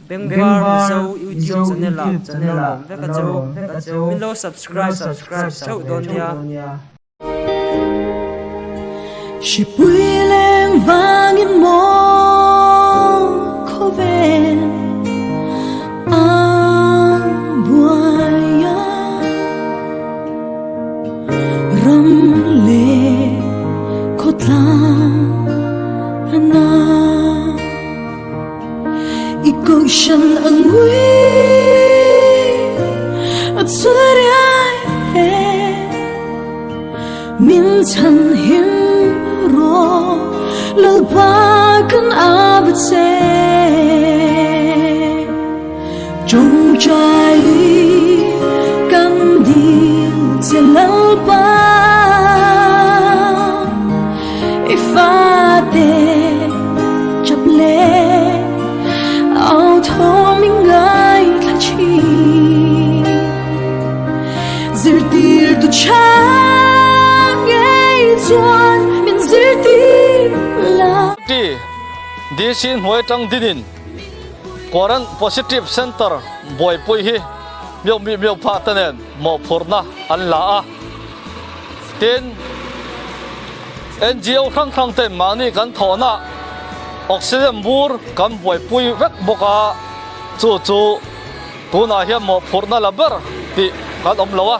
Bengvar Mizo YouTube channel ah kan lo lawm vek a che u. Min lo subscribe sak theuh dawn nia. Hripui leng vangin maw khawvel a buai a, ram leh khawtlang a na. I kohhran a ngui a chhunriai e, min chhan him rawh Lalpa kan ava che. Tawngtai kan dil che Lalpa, i fate chap leh au thawm i ngaithla thin. Zirtirtu tha ngei chuan min zirtir la. DC hnuai tang dinin Quarant Positive Centre buaipui hi miau mi miau pha te nen mawhphurhna an la a. Tin, NGO hrang hrang ten mahni kan thawhna oxygen bur kan buaipui vek bawk a, chu chu tunah hian mawhphurhna la ber tih kan awm lo a.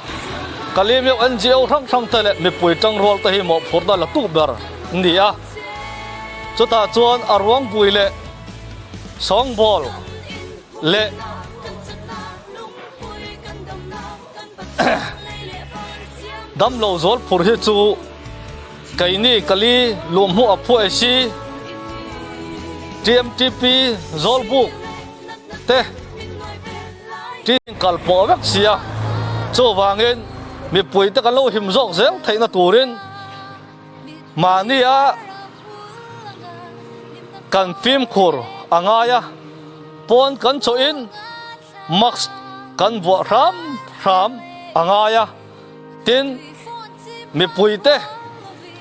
Kalimiau NGO hrang hrang te leh mipui tangrual te hi mawhphurhna la tuk ber an ni a. Chutah chuan a ruangbui leh Sawngbawl leh damlo zawl phur hi chu keini kali luhhmuh a phuah si, TMTP zawlbuk te tin kal pawh vek sia, chuvangin mipui te kan lo him zawk zel theihna turin Mahnia kan fimkhur a ngai a, pawn kan chawhin mask kan vuah hram hram a ngai a. Tin, mipuite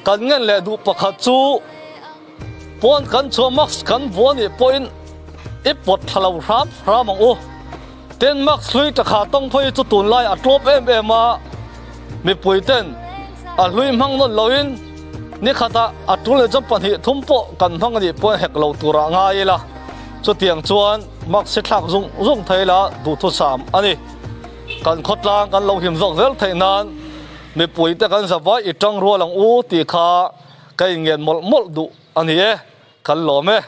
kan ngen leh duh pakhat chu pawn kan chhuah mask kan vuah nih pawhin i pawt thla lo hram hram ang u. Tin, mask hlui takha tawng phei chu tunlai a tlawp em em a, Mipuiten a hlui hmang nawn loin ni khatah a tul leh chuan pahnih thum pawh kan hmang a nih pawhin hek lo turah ngai ila, chutiang chuan mask hi thlak zung zung thei la duhthusam a ni. Kan khawtlang kan lo him zawk zel theih nan mipuite kan zavai i tang rual ang u tih kha ka inngen mawlh mawlh duh a ni e, kan lawm e.